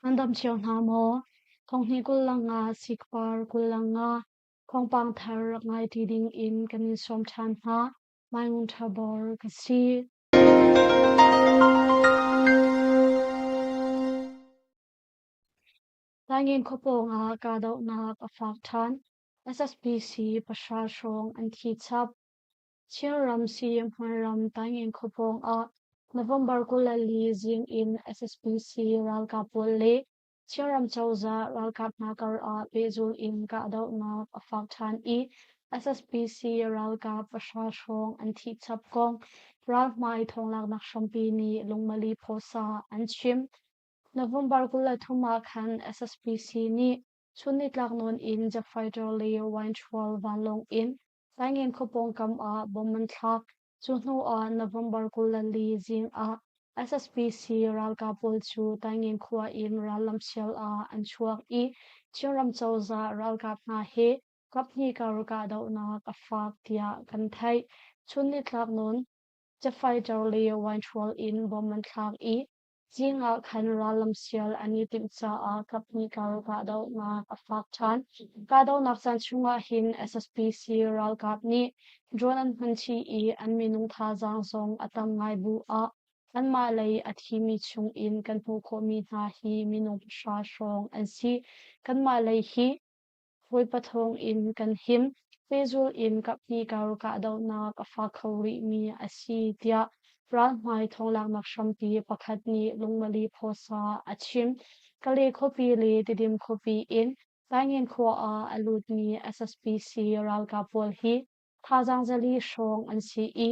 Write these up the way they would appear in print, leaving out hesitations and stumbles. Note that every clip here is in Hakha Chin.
Nan dam cio hna maw? Thonghnih 25 sikpar 25 thawngpang thar rak ngai ṭi ding in kan in sawm ṭhan hna. Mai Ngun Ṭha Bor ka si. Taingen khuapawng ah kahdohnak a fak ṭhan. SSPC pahra hrawng an thi chap. Chinram Hmunram Taingen khuapawng ah November 24 zing in SSPC ralkap pawl le Chinram cozah ralkap hna kar ah pehzul in kahdohnak a fak ṭhan i SSPC ralkap pahra hrawng an thih chap kong ralhmai thawnglaknak hrampi nih lungmali phuasa an chim. November 23 ah khan SSPC nih chun nitlak nawn in jet fighter le Y-12 vanlawng in Taingen khua pawngkam ah bomb an thlak. Cu hnu ah November 24 zing ah SSPC ralkap pawl cu Taingen khua in rallam sial ah an chuak i Chinram cozah ralkap hna he kaphnih kar kahdohnak a fak tiah kan theih. Chun nitlak nawn jet fighter le Y-12 in bomb an thlak i Zing ah khan rallam sial an i timh caah kaphnih kar kahdohnak a fak ṭhan. Kahdohnak caan chungah hin SSPC ralkap nih drone an hman chih i an minung thazaang zong a tam ngai bu ah anmah lei a thimi chungin kan hmuh khawhmi hna hi minung pahra hrawng an si. Kanmah lei hi Bawipa thawngin kan him. Pehzul in kaphnih kar kahdohnak a fak kho rihmi a si tiah ralhmai thawnglaknak hrampi pakhat nih lungmali phawsa a chim. Kale khuapi le Tidim khuapi in Taingen khua ah a lutmi SSPC ralkap pawl hi thazaang zali hrawng an si i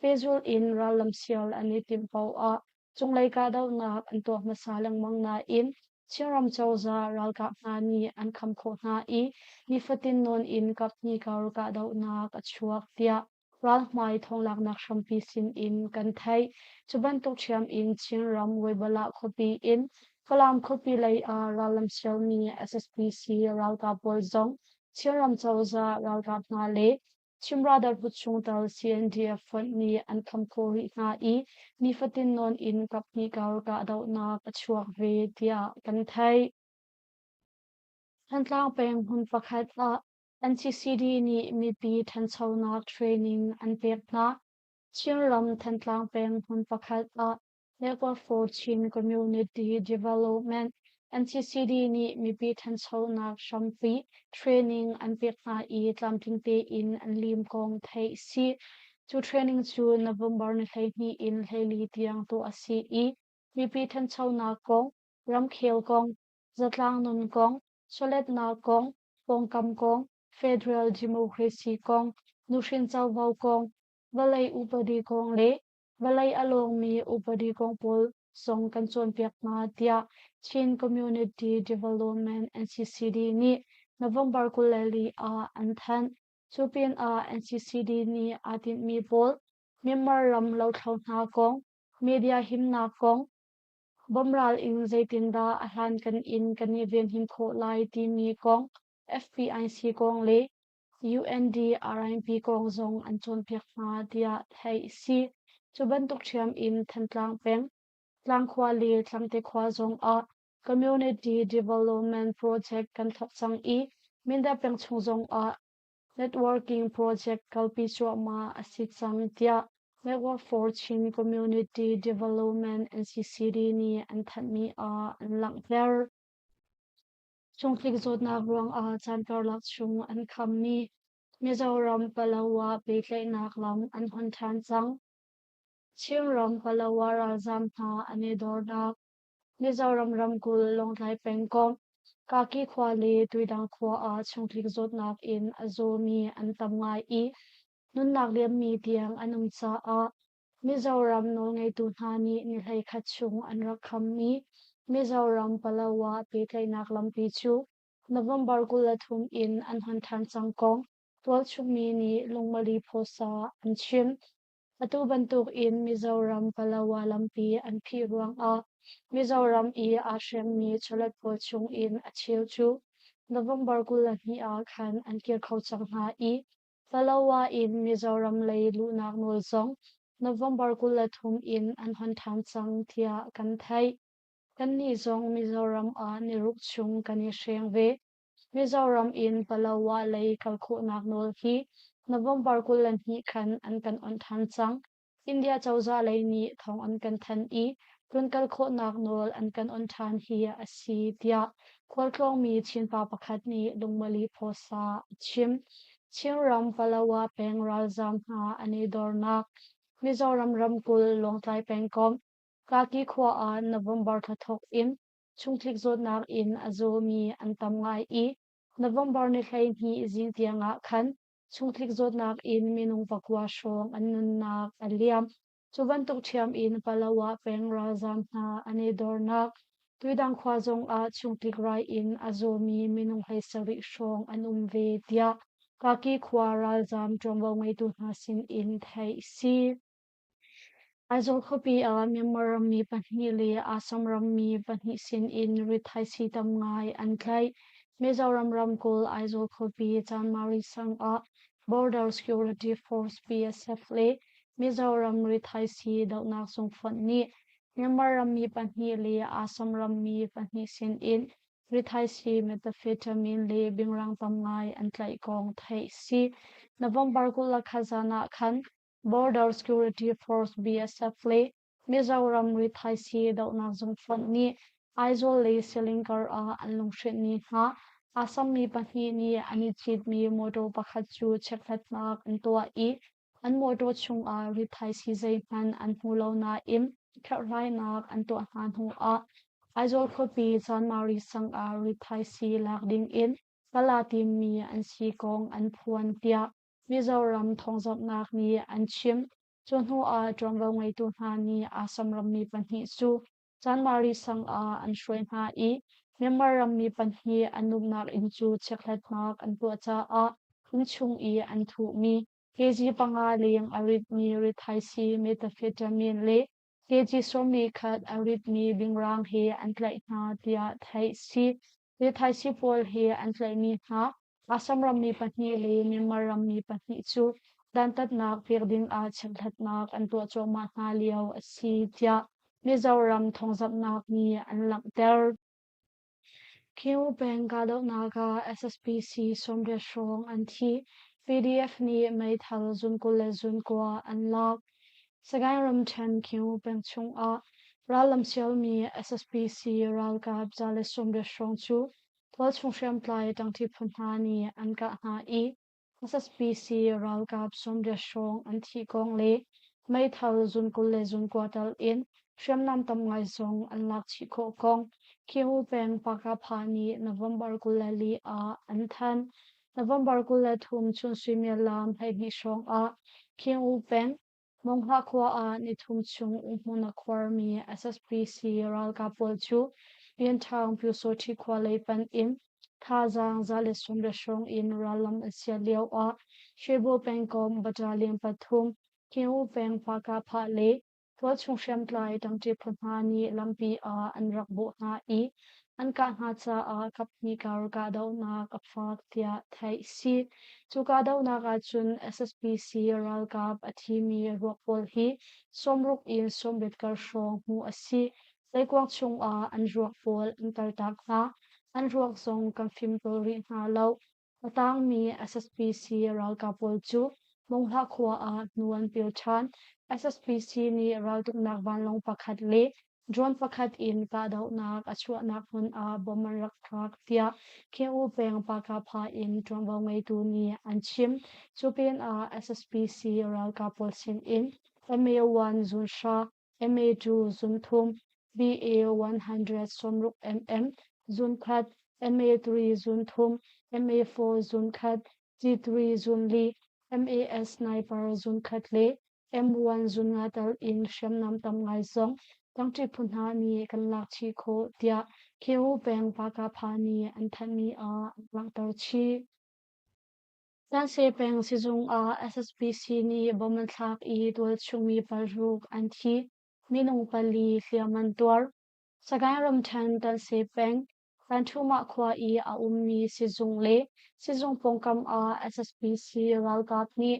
pehzul in rallam sial an i timh paoh ah cunglei kahdohnak an tuah hmasa lengmang nain Chinram cozah ralkap hna nih an kham khawh hna i nifatin nawn in kaphnih kar kahdohnak a chuak tiah ralhmai thawnglaknak hrampi sin in kan theih. Cu bantuk ṭhiam in Chinram Weibalah khuapi in Falam khuapi lei ah rallam sialmi SSPC ralkap pawl zong Chinram cozah ralkap hna le Chim Brotherhood chungtel CNDF fonh nih an kham khawh rih hna i nifatin nawn in kaphnih kar kahdohnak a chuak ve tiah kan theih. Thantlang peng hmun pakhat ah NCCD nih mipi ṭhanchonak training an pek hna. Chinram Thantlang peng hmun pakhat ah Network for Chin Community Development NCCD nih mipi ṭhanchonak hrampi training an pek hna i tlamtling tein an lim kong theih a si. Cu training cu November ni 12 in 14 tiang tuah a si i mipi ṭhanchonak kong, ramkhel kong, zatlang nun kong, chawletnak kong, pawngkam kong, federal democracy kong, nuhrin covo kong, vawlei upadi kong le vawlei a lawngmi upadi kong pawl zong kan cawnpiak hna tiah Chin Community Development NCCD nih November 24 ah an thanh. Cu pinah NCCD nih aa tinhmi pawl Myanmar ram lothlo hna kong, media himnak kong, bomral in zeitindah a hlankan in kan i venhim khawh lai timi kong, FPIC kong le UNDRIP kong zong an cawnpiak hna tiah theih a si. Cu bantuk ṭhiam in Thantlang peng, Tlangkhua le Tlangte khua zong ah Community Development Project kan thawk cang i Mindat peng chung zong ah Networking Project kalpi cuahmah a si cang tiah Network for Chin Community Development NCCD nih an thanhmi ah an langhter. Chungtlik zawtnak ruangah caan karlak chung an khammi Mizoram Palawa pehtlaihnak lam an hon ṭhan cang. Chinram Palawa ralzaam hna an i dornak Mizoram ramkulh Lawngtlai pengkomh Kaki khua le Tuidang khua ah chungtlik zawtnak in a zawmi an tam ngai i nunnak liammi tiang an um caah Mizoram nawlngeitu hna nih ni 11 chung an rak khammi Mizoram Palawa pehtlaihnak lampi cu November 23 in an hon ṭhan cang kong tualchungmi nih lungmali phawsa an chim. Atu bantuk in Mizoram Palawa lampi an phih ruangah Mizoram i aa hremmi chawlet pawl chung in a cheu cu November 22 ah khan an kir kho cang hna i Palawa in Mizoram lei luhnak nawl zong November 23 in an hon ṭhan cang tiah kan theih. Kannih zong Mizoram ah niruk chung kan i hreng ve. Mizoram in Palawa lei kal khawhnak nawl hi November 22 khan an kan onh ṭhan cang. India cozah lei nih thawng an kan thanh i tlunkal khawhnak nawl an kan on ṭhan hi a si, tiah khualtlawngmi Chinpa pakhat nih Lungmali Phosa a chim. Chinram Palawa peng ralzaam hna an i dornak Mizoram ramkulh Lawngtlai pengkomh Kaki khua ah November thla thawk in chungtlik zawtnak in a zawmi an tam ngai i November ni 12 zing tiang ah khan chungtlik zawtnak in minung pakua hrawng an nunnak a liam. Cu bantuk ṭhiam in Palawa peng ralzaam hna an i dornak Tuidang khua zongah chungtlik rai in a zawmi minung 17 hrawng an um ve tiah Kaki khua ralzaam ṭuanvo ngeitu hna sin in theih si. Aizawl khuapi ah Myanmar rammi pahnih le Assam rammi pahnih sinin rithaisii tam ngai an tlaih. Mizoram ramkulh Aizawl khuapi Chanmari sang ah Border Security Force BSF le Mizoram rithaisii dohnak zungfonh nih Myanmar rammi pahnih le Assam rammi pahnih sinin rithaisii methamphetamine le bingrang tam ngai an tlaih kong theih si. November 21 zan ah khan Border Security Force BSF le Mizoram rithaisii dohnak zungfonh nih Aizawl le Silingkar ah an lunghrinhmi hna Assam mi pahnih nih an i citmi mawṭaw pakhat cu chekhlatnak an tuah i an mawṭaw chungah rithaisii zeihmanh an hmu lo nain kherhhlainak an tuah hna hnuah Aizawl khuapi Chanmari sang ah rithaisii lak dingin kal aa timmi an si kong an phuan tiah Mizoram thawngzamhnak nih an chim. Cu hnu ah ṭuanvo ngeitu hna nih Assam rammi pahnih cu Chanmari sang ah an hruai hna i Myanmar rammi pahnih an umnak inn cu chekhlatnak an tuah caah innchung i an thuhmi kg panga leng a ritmi rithaisii methamphetamine le kg 11 a ritmi bingrang he an tlaih hna tiah theih si. Rithaisii pawl he an tlaihmi hna Assam rammi pahnih le Myanmar rammi pahnih cu dantatnak pek dingah chekhlatnak an tuah cuahmah hna lio a si tiah Mizoram thawngzamhnak nih an langhter. Khiu peng kahdohnak ah SSPC 80 hrawng an thi. PDF nih meithal zun 20 le zun kua an lak. Sagaing ramṭhen Khiu peng chungah rallam sialmi SSPC ralkap 180 hrawng cu Tualchung hriamtlai ṭangṭi phu hna nih an kah hna i SSPC ralkap 80 hrawng an thih kong le meithal zun 20 le zun kua tal in hriamnam tam ngai zong an lak chih khawh kong Khiu peng Pakapha nih November 24 ah an thanh. November 23 chun suimilam 12 hrawng ah Khiu peng Monghla khua ah nithum chung umhmun a khuarmi SSPC ralkap pawl cu Pianṭhaung Pyusawṭhi khua lei panh in thazaang 110 hrawng in rallam an sial lio ah Shwebo pengkomh battalion pathum, Khin-U peng Pahkahphah le tualchung hriamtlai ṭangṭi phu hna nih lampi ah an rak bawh hna i an kah hna caah kaphnih kar kahdohnak a fak tiah theih a si. Cu kahdohnak ahcun SSPC ralkap a thimi ruak pawl hi 60 in 80 kar hrawng hmuh a si. Leikuang chungah an ruak pawl an kaltak hna. An ruak zong kan fimtawl rih hna lo. A tangmi SSPC ralkap pawl cu Monghlah khua ah hnu an pil ṭhan. SSPC nih raltuknak vanlawng pakhat le drone pakhat in kahdohnak a chuahnak hmun ah bomb an rak thlak tiah Khin-U peng Pakapha in ṭuanvo ngeitu nih an chim. Cu pinah SSPC ralkap pawl sin in MA-1 zun hra, MA-2 zun thum, BA-160 mm zun khat, MA-3 zun thum, MA-4 zun khat, G3 zun li, MAS sniper zun khat le M1 zun nga tal in hriamnam tam ngai zong ṭangṭi phu hna nih kan lak chih khawh tiah Khiu peng Pakapha nih an thanhmi ah an langhter chih. Tanse peng sizung ah SSPC nih bomb an thlak i tualchung mi paruk an thi, minung pali hliam an tuar. Sagaing ramṭhen Tanse peng Tanṭhumah khua i a ummi sizung le sizung pawngkam ah SSPC ralkap nih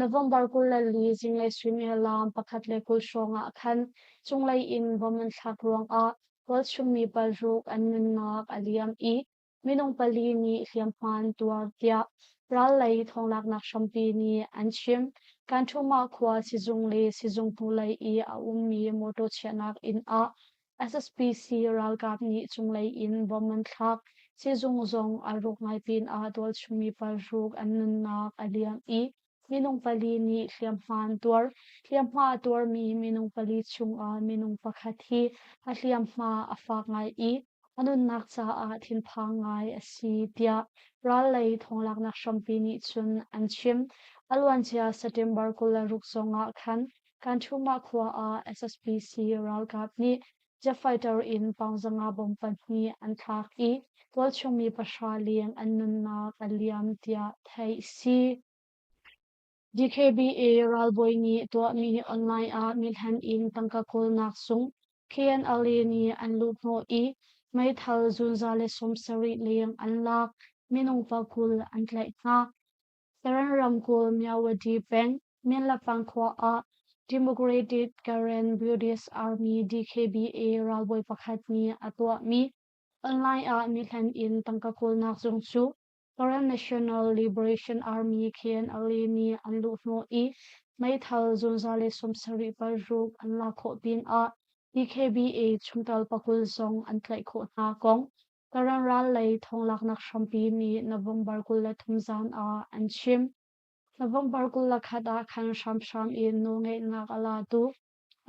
November 24 zinglei suimilam 1:20 hrawng ah khan cunglei in bomb an thlak ruangah. Tualchungmi paruk an nunnak a liam i minung pali nih hliamhma an tuar tiah ral lei thawnglaknak hrampi nih an chim. Kanṭhumah khua sizung le sizung hnulei i a ummi mawṭaw chiahnak inn ah SSPC ralkap nih cunglei in bomb an thlak. Sizung zong a rawk ngai pinah tualchungmi paruk an nunnak a liam i minung pali nih hliamhma an tuar. Hliamhma a tuarmi minung pali chungah minung pakhat hi a hliamhma a fak ngai i a nunnak caah thinphang ngai a si tiah ral lei thawnglaknak hrampi nih cun an chim. A luancia September 26 zongah khan Kanṭhumah khua ah SSPC ralkap nih jet fighter in paungzanga bomb pahnih an thlak i tualchungmi pahra leng an nunnak a liam tiah theih a si. DKBA ralbawi nih tuahmi online ah mihlen in tangka kawlnak sung KNLA nih an luhhnawh i meithal zunza le 70 leng an lak, minung 20 an tlaih hna. Karen ramkulh Myawaddy peng Minlapang khua ah Democratic Karen Buddhist Army DKBA ralbawi pakhat nih a tuahmi online ah mihlen in tangka kawlnak zung cu Karen National Liberation Army KNLA nih an luhhnawh i meithal zunza le 76 an lak khawh pinah DKBA chungtel 20 zong an tlaih khawh hna kong Karen ral lei thawnglaknak hrampi nih November 23 zan ah an chim. November 21 ah khan hramhram in nawlngeihnak a latu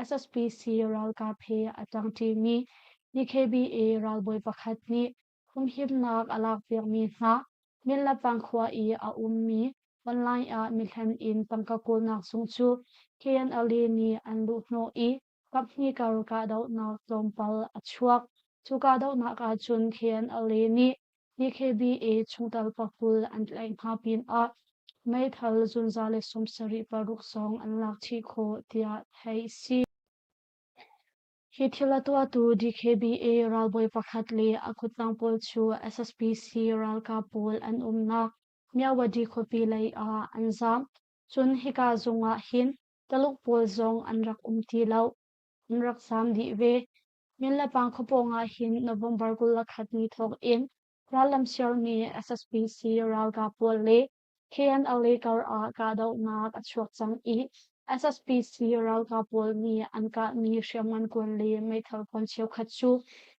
SSPC ralkap he a ṭangṭimi DKBA ralbawi pakhat nih humhimnak a lakpiakmi hna Minlapang khua i a ummi online ah mihlen in tangka kawlnak zung cu KNLA nih an luhhnawh i kaphnih kar kahdohnak tlawmpal a chuak. Cu kahdohnak ahcun KNLA nih DKBA chungtel pakul an tlaih hna pinah meithal zunza le 76 zong an lak chih khawh tiah theih a si. Hi thil a tuahtu DKBA ralbawi pakhat le a kuttang pawl cu SSPC ralkap pawl an umnak Myawaddy khuapi lei ah an zaam. Cun hika zung ah hin Taluk pawl zong an rak um ti lo. An rak zaam dih ve. Minlepang khuapawng ah hin November 21 ni thawk in rallam siarmi SSPC ralkap pawl le KNLA kar ah kahdohnak a chuak cang i SSPC ralkap pawl nih an kahmi hriamngan kuan le meithal kuan cheukhat cu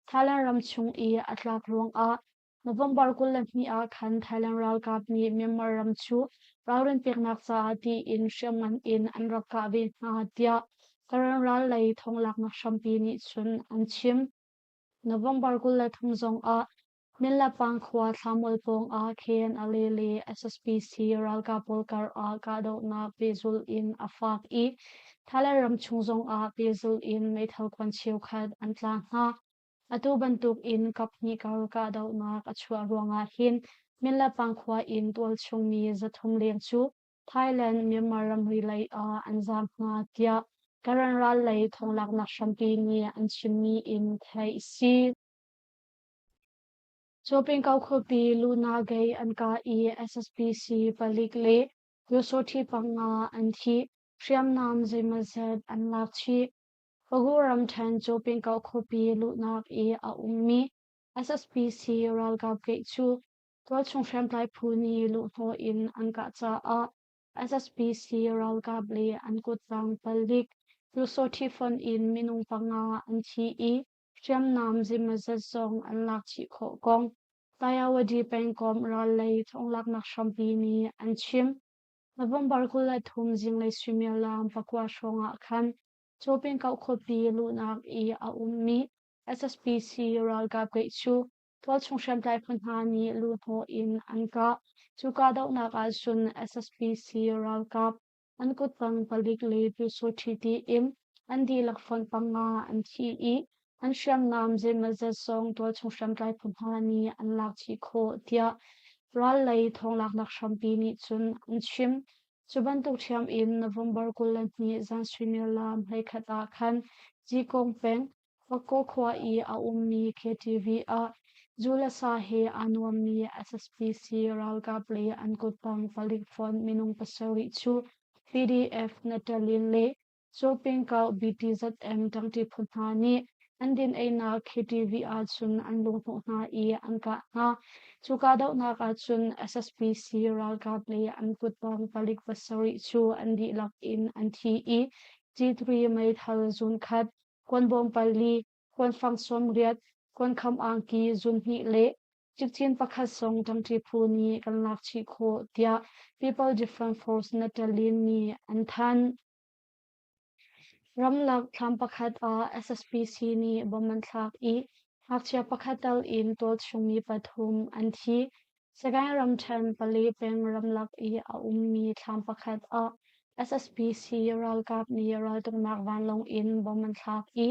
Thailand ram chung i a tlak ruangah November 22 ah khan Thailand ralkap nih Myanmar ram cu ralrin peknak caah tiin hriamngan in an rak kah ve hna tiah Karen ral lei thawnglaknak hrampi nih cun an chim. November 23 zongah Minlapang khua Thlamual pawngah KNLA le SSPC ralkap pawl kar ah kahdohnak pehzulh in a fak i Thailand ram chung zongah pehzulh in meithal kuan cheukhat an tla hna. Atu bantuk in kaphnih kar kahdohnak a chuah ruangah hin Minlapang khua in tualchung mi 300 leng cu Thailand Myanmar ramri lei ah an zaam hna tiah Karen ral lei thawnglaknak hrampi nih an chimmi in theih a si. Cawpingkau khuapi Luna Gay an kah i SSPC palik le Pyusawhti panga an thi. Hriamnam zeimawzat an lak chih. Pagu ramṭhen Cawpingkau khuapi luhnak i a ummi SSPC ralkap gate cu tualchung hriamtlai phu nih luhhnawh in an kah caah SSPC ralkap le an kuttang palik Pyusawhti fonh in minung panga an thi i hriamnam zeimawzat zong an lak chih khawh kong Tayawadi pengkomh ral lei thawnglaknak hrampi nih an chim. November 23 zinglei suimilam 9 hrawng ah khan Cawpingkauh khuapi luhnak i a ummi SSPC ralkap gate cu tualchung hriamtlai phu hna nih luhhnawh in an kah. Cu kahdohnak ahcun SSPC ralkap an kuttang palik le pyusawṭhi tiin an dihlak fonh panga an thi i an hriamnam zeimawzat zong tualchung hriamtlai phu hna nih an lak chih khawh tiah ral lei thawnglaknak hrampi nih cun an chim. Cu bantuk ṭhiam in November 22 zan suimilam 11 ah khan Zikong peng Pakko khua i a ummi KTV ah zu le sa he aa nuammi SSPC ralkap le an kuttang palik fonh minung pasarih cu PDF Natalin le Cawpingkauh BTZM ṭangṭi phu hna nih An din einak KTV ahcun an lunghnawh hna i an kah hna. Cu kahdohnak ahcun SSPC ralkap le an kuttang palik pasarih cu an dihlak in an thi i G3 meithal zunkhat, kuanbawm pali, kuanfang 80, kuankham angki zunhnih le cikcin pakhat zong ṭangṭi phu nih kan lak chih khawh tiah People Defence Force Nattalin nih an thanh. Ramlak thlam pakhat ah SSPC nih bomb an thlak i ngakchia pakhat tal in tualchungmi pathum an thi. Sagaing ramṭhen Pale peng ramlak i a ummi thlam pakhat ah SSPC ralkap nih raltuknak vanlawng in bomb an thlak i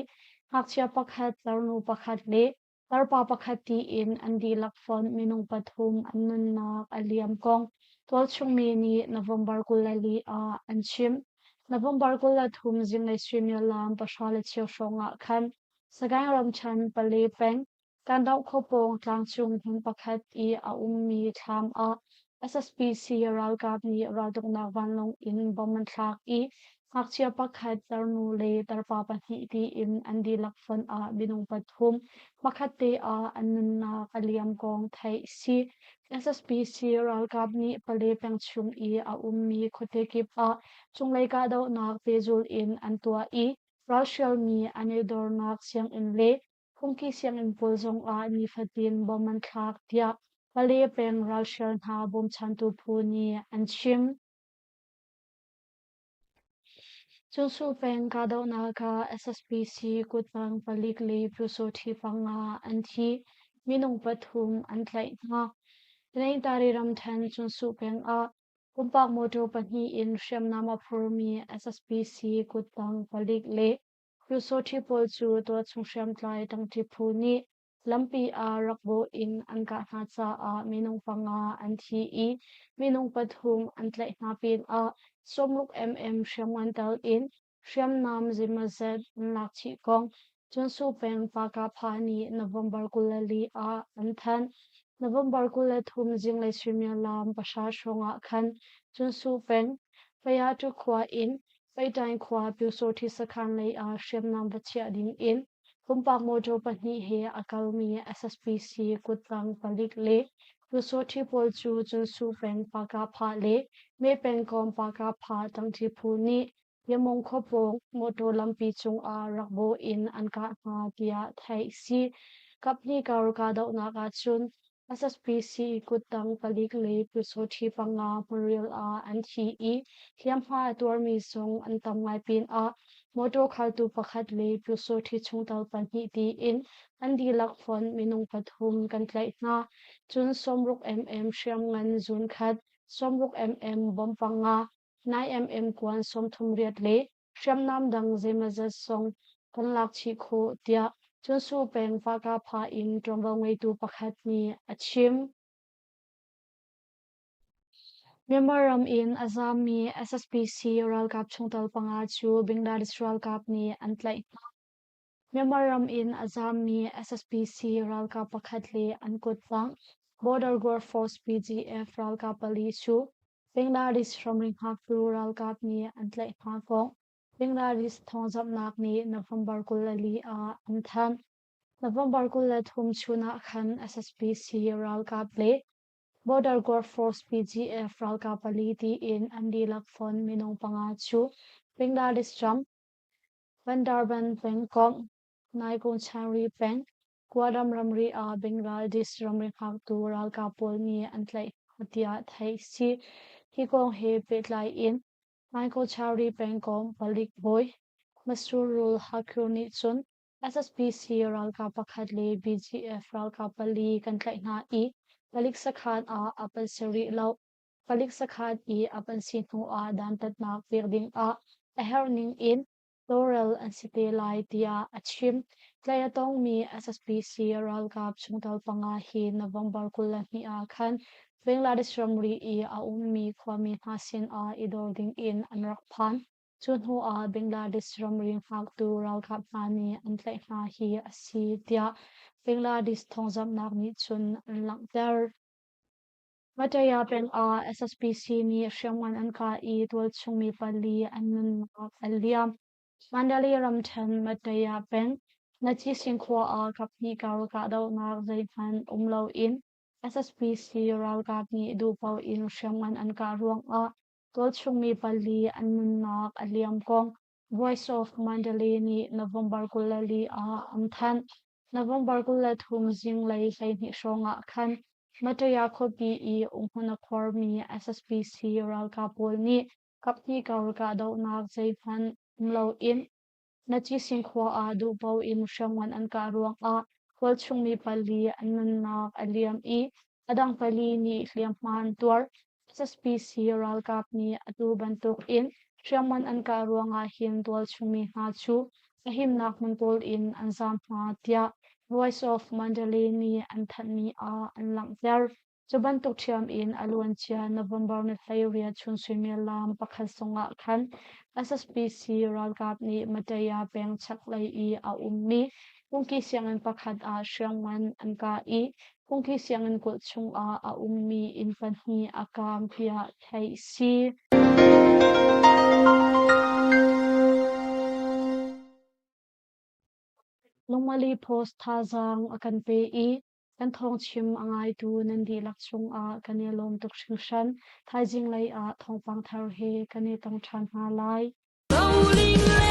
ngakchia pakhat, tarnu pakhat le Tarpa pakhat tiin an dihlak fonh minung pathum an nunnak a liam kong tualchung mi nih November 24 ah an chim. November 23 zinglei suimilam 10:15 hrawng ah khan Sagaing ramṭhen Pale peng Kandoh khuapawng tlangcung hmun pakhat i a ummi thlam ah SSPC ralkap nih raltuknak vanlawng in bomb an thlak i ngakchia pakhat, tarnu le tarpa pahnih tiin an dihlak fonh ah minung pathum hmakhat te ah an nunnak a liam kong theih a si. SSPC ralkap nih Pale peng chung i a ummi khuate kip ah cunglei kahdohnak pehzulh in an tuah i ralhrialmi an i dornak sianginn le Phungki sianginn pawl zongah nifatin bomb an thlak tiah Pale peng ralhrial hna bawmchantu phu nih an chim. Cunsu peng kahdohnak ah SSPC kuttang palik le Pyusawṭhi panga an thi. Minung pathum an tlaih hna. Tanintari ramṭhen Cunsu peng ah pumpak mawṭaw pahnih in hriamnam a phurmi SSPC kuttang palik le Pyusawṭhi pawl cu tualchung hriamtlai ṭangṭi phu nih lampi ah rak bawh in an kah hna caah minung panga an thi i minung pathum an tlaih hna pinah 60 mm hriamngan tel in hriamnam zeimawzat an lak chih kong Cunsu peng Pakapha nih November 24 ah an thanh. November 23 zinglei suimilam pahra hrawng ah khan Cunsu peng Payatu khua in Peitain khua Pyusawṭhi sakhan lei ah hriamnam va chiah ding in Pumpak mawṭaw pahnih he a kalmi SSPC kuttang palik le Pyusawṭhi pawl cu Cunsu peng Pakapha le Me pengkomh Pakapha ṭangṭi phu nih Yamong khua pawng mawṭaw lampi cungah rak bawh in an kah hna tiah theih a si. Kaphnih kar kahdohnak ahcun SSPC kuttang palik le Pyusawṭhi panga hmunrial ah an thi i hliamhma a tuarmi zong an tam ngai pinah mawṭaw khaltu pakhat le Pyusawṭhi chungtel pahnih tiin an dihlak fonh minung pathum kan tlaih hna. Cun 60 mm hriamngan zunkhat, 60 mm bomb panga, 9 mm kuan 38 le hriamnam dang zeimawzat zong kan lak chih khawh tiah Cunsu peng Pakapha in ṭuanvo ngeitu pakhat nih a chim. Myanmar ram in a zaammi SSPC ralkap chungtel panga cu Bangladesh ralkap nih an tlaih hna. Myanmar ram in a zaammi SSPC ralkap pakhat le an kuttang Border Guard Force BGF ralkap pali cu Bangladesh ramri hngaktu ralkap nih an tlaih hna kong Bangladesh thawngzamhnak nih November 24 ah an thanh. November 23 chun ah khan SSPC ralkap le Border Guard Force BGF ralkap pali tiin an dihlak fonh minung panga cu Bangladesh ram Bandarban pengkomh Naikunchari peng Guadam ramri ah Bangladesh ramri hngaktu ralkap pawl nih an tlaih hna tiah theih a si. Hi kong he pehtlai in Naikunchari pengkomh palik bawi Masurul Hakur nih cun SSPC ralkap pakhat le BGF ralkap pali kan tlaih hna i palik sakhan ah ap an si rih lo. Palik sakhan i ap an si hnu ah dantatnak pek ding ah a herh ning in tawlrel an si te lai tiah a chim. Tlaih a tongmi SSPC ralkap chungtel panga hi November 22 ah khan Bangladesh ramri i a ummi khuami hna sinah i dor ding in an rak phan. Cu hnu ah Bangladesh ramri hngaktu ralkap hna nih an tlaih hna hi a si tiah Bangladesh thawngzamhnak nih cun an langhter. Mataya peng ah SSPC nih hriamngan an kah i tualchung mi pali an nunnak a liam. Mandalay ramṭhen Mataya peng Nacisin khua ah kaphnih kar kahdohnak zeihmanh um loin SSPC ralkap nih duhpaoh in hriamngan an kah ruangah tualchung mi pali an nunnak a liam kong Voice of Mandalay nih November 24 ah an thanh. November 23 zinglei 12 hrawng ah khan Mataya khuapi i umhmun a khuarmi SSPC ralkap pawl nih kaphnih kar kahdohnak zeihmanh um loin Nacisin khua ah duhpaoh in hriamngan an kah ruangah khualchung mi pali an nunnak a liam i a dang pali nih hliamhma an tuar. SSPC ralkap nih atu bantuk in hriamngan an kah ruangah hin tualchung mi hna cu a himnak hmun pawl in an zaam hna tiah Voice of Mandalay nih an thanhmi ah an langhter. Cu bantuk ṭhiam in a luancia November ni 18 chun suimilam pakhat zongah khan SSPC ralkap nih Mataya peng chaklei i a ummi phungki sianginn pakhat ah hriamngan an kah i phungki sianginn kulh chungah a ummi inn pahnih a kaang tiah theih a si. Lungmali Post thazaang a kan pe i Kan thawngchim a ngaitu nan dihlak cungah kan i lawm tuk hringhran. Thaizing lei ah thawngpang thar he kan i tong ṭhan hna lai.